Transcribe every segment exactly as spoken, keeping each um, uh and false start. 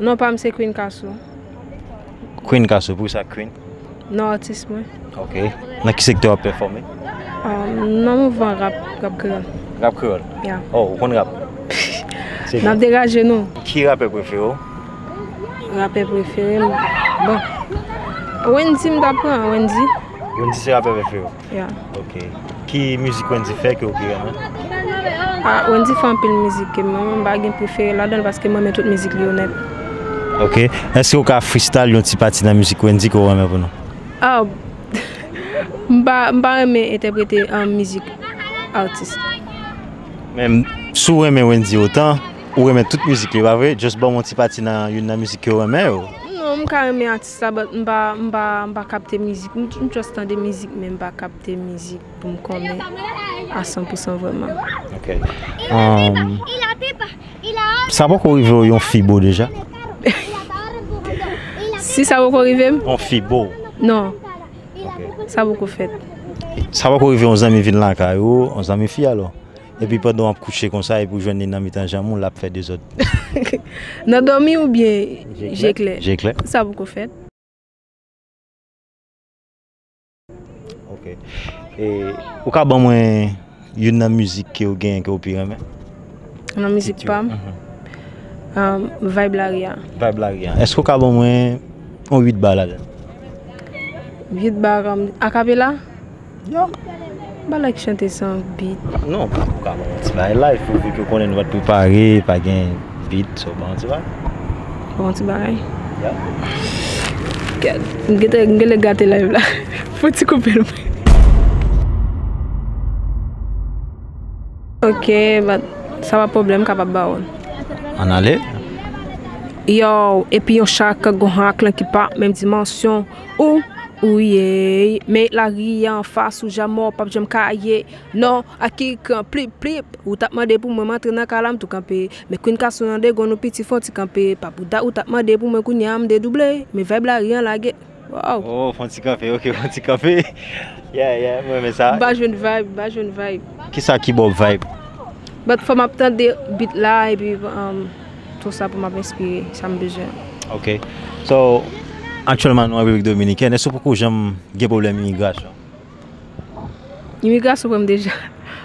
Non pa m se Queen Kassou. Queen Kassou, poukisa Queen? Non atis mwen. Ok. Nan ki sektè w ap pèfòme? Um, nan mouvman rap, rap kreyòl. Rap kreyòl? Yeah. Oh, ou konn rap? N ap degaje nou. Ki rapè prefere w? Rapè prefere m. Bon. Wendy m ta pran, Wendy. Wendy se rapè prefere w? Yeah. Ok. Ki mizik Wendy fè ke w pi renmen? Ah, Wendy fè anpil mizik ke mwen, mwen m pa gen prefere ladan l paske mwen renmen tout mizik li yo nèt. Ok. Èske w ka freestyle yon ti pati nan mizik Wendy ke w renmen pou nou? Ah, m pa, m pa renmen entèprete an mizik atis. Men si w renmen Wendy otan, ou renmen tout mizik li, pa vre? Just ban m yon ti pati nan youn nan mizik ke w renmen yo. Non, m ka renmen atis la, but m pa, m pa, m pa kapte mizik. M, m just tande mizik, men m pa kapte mizik pou m konnen a san pou san vrèman. Ok. Um, sa poko rive w yon fi bo deja? Si sa poko rive m? Yon fi bo. Non. Ok. Sa poko fèt. Sa poko rive yon zanmi vin lakay ou, yon zanmi fi alò? Epi pandan w ap kouche konsa, epi w jwenn li nan mitan janm ou, l ap fè dezòd. Nan dòmi oubyen je klè? Je klè. Sa poko fèt. Ok. E, ou ka ban mwen youn nan mizik ke w genyen ke w pi renmen? Nan mizik pa m? Vibe lari a. Vibe lari a. Èske w ka ban mwen yon uit ba ladan l? Uit ba akapela? Yo. M pa like chante san beat. Non, ou ka ban yon ti bagay live pou vi ke w konnen nou pa t prepare, pa gen beat, so ban yon ti bagay. Ban yon ti bagay? Ya. Gad, m gentan, m genlè gate live la. Fò ti koupe l mwen. Ok, but sa pa pwoblèm, m kapab ba w l. Ann ale. Yo, epi yon chak gon ak lan ki pa menm dimansyon. Ou, ou ye, men lari a anfas ou jamè w p ap janm ka ye. Non, ak ki kran plip plip. Ou t ap mande pou mwen m antre nan kay la m tou kanpe. Men Queen Kassou nan degonn ou piti fon ti kanpe. Pa pou dat ou t ap mande pou mwen kounye a m dedouble. Men vibe lari an lage. Wow. Oh, fon ti kanpe, ok, fon ti kanpe. Yeah, yeah, mwen renmen sa. M pa jwenn vibe, m pa jwenn vibe. Kisa ki ba w vibe? But fò m ap tande beat la epi um, tou sa pou m ap enspire sa m bezwen. Ok. So, aktyèlman nou an Repiblik Dominikèn, èske w poko janm gen pwoblèm imigrasyon? Imigrasyon pran m deja.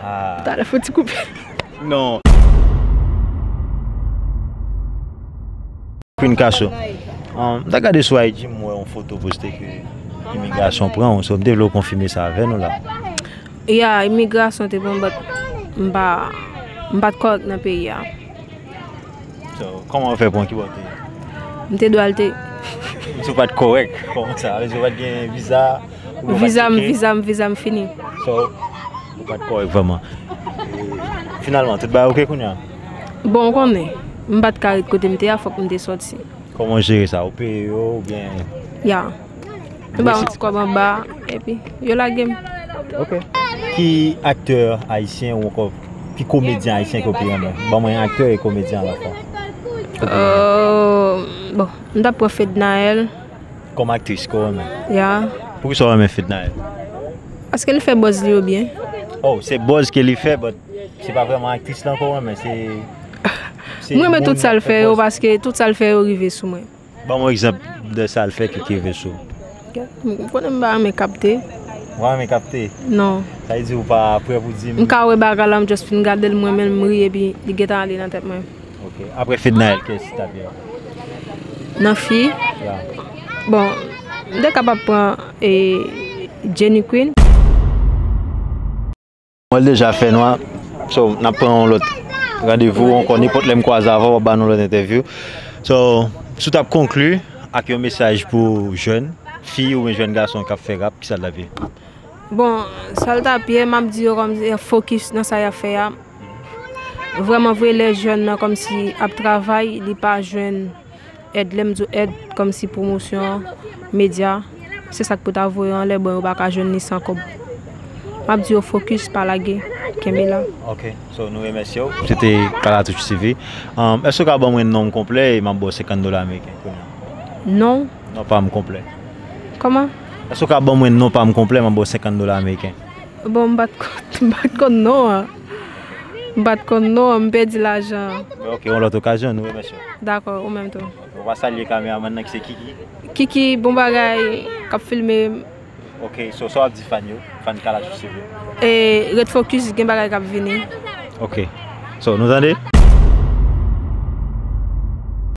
Ah. Talè fò ti koupe. Non. Queen Kassou. Um, m ta gade sou I G m wè yon foto poste ke imigrasyon pran w, so m te vle w konfime sa avè nou la. Ya, imigrasyon te pran m, but m pa, m pa t kòrèk nan peyi a. So, kòman w fè pran ki bò w te ye? M te dwe al te. Si w pa t kòrèk, kòman sa? Sa vle di w pa t gen viza? Viza m, viza m, viza m fini. So, ou pa t kòrèk vrèman. Finalman, tout bagay oke kounye a? Bon, ou konnen, m pa t ka ret kote m te a, fòk m te sòti. Kòman w jere sa? Ou peye yo oubyen? Ya. M ba yon ti kòb anba, epi yo lage m. Ok. Ki aktè ayisyen ou ankò ki komedyen ayisyen ke w pi renmen? Ban mwen aktè e komedyen alafwa. Euh, bon, m t ap pran Fednaelle. Kòm aktris ke w renmen? Ya. Poukisa w renmen Fednaelle? Paske li fè buzz li yo byen. Oh, se buzz ke li fè, but se pa vrèman aktris lan ke w renmen, se... M renmen tout sa l fè yo, paske tout sa l fè yo rive sou mwen. Ban m yon egzanp de sa l fè ki, ki rive sou w. M konnen m pa renmen kapte. Ou pa renmen kapte? Non. Sa vle di ou pa prè pou di m. M ka wè bagay la, m just fin gade l, mwen menm m ri epi li gentan ale nan tèt mwen. Ok. Apre Fednaelle, kiyès ki t ap ye? Nan fi? Ya. Bon, m te kapab pran e, Jenny Queen. Mwen deja fè nwa, so n ap pran yon lòt randevou ankò, nenpòt lè m kwaze avè w, w ap ba nou lòt entèvyou. So, si w t ap konkli ak yon mesaj pou jèn fi oubyen jèn gason k ap fè rap, kisa l t ap ye? Bon, sa l t ap ye, m ap di yo kòmsi fokis nan sa y ap fè a. Vrèman vre, lè jèn nan kòmsi ap travay, li pa jwenn èd, lè m di w èd, kòmsi pwomosyon, medya, se sa k pou ta voye yo anlè, bon, yo pa ka jwenn li san kòb. M ap di yo fokis, pa lage, kenbe la. Ok, so nou remèsye w. Se te Kalatouch TV. Um, èske w ka ban mwen non w konplè e m ap ba w senkant dola ameriken kounye a? Non. Non pa m konplè. Kòman? Èske w ka ban mwen non pa m konplè, m ap ba w senkant dola ameriken? Bon, m pa t konn, m pa t konn non an. M pa t konn non an, m pèdi lajan an. Ok, yon lòt okazyon, nou remèsye w. Dakò, ou menm tou. Pa salye kameramann nan ki se Kiki. Kiki, bon bagay k ap filme. Ok, so sa w ap di fan yo, fan Kalachou T V? E, ret focus, gen bagay k ap vini. Ok, so nou tande?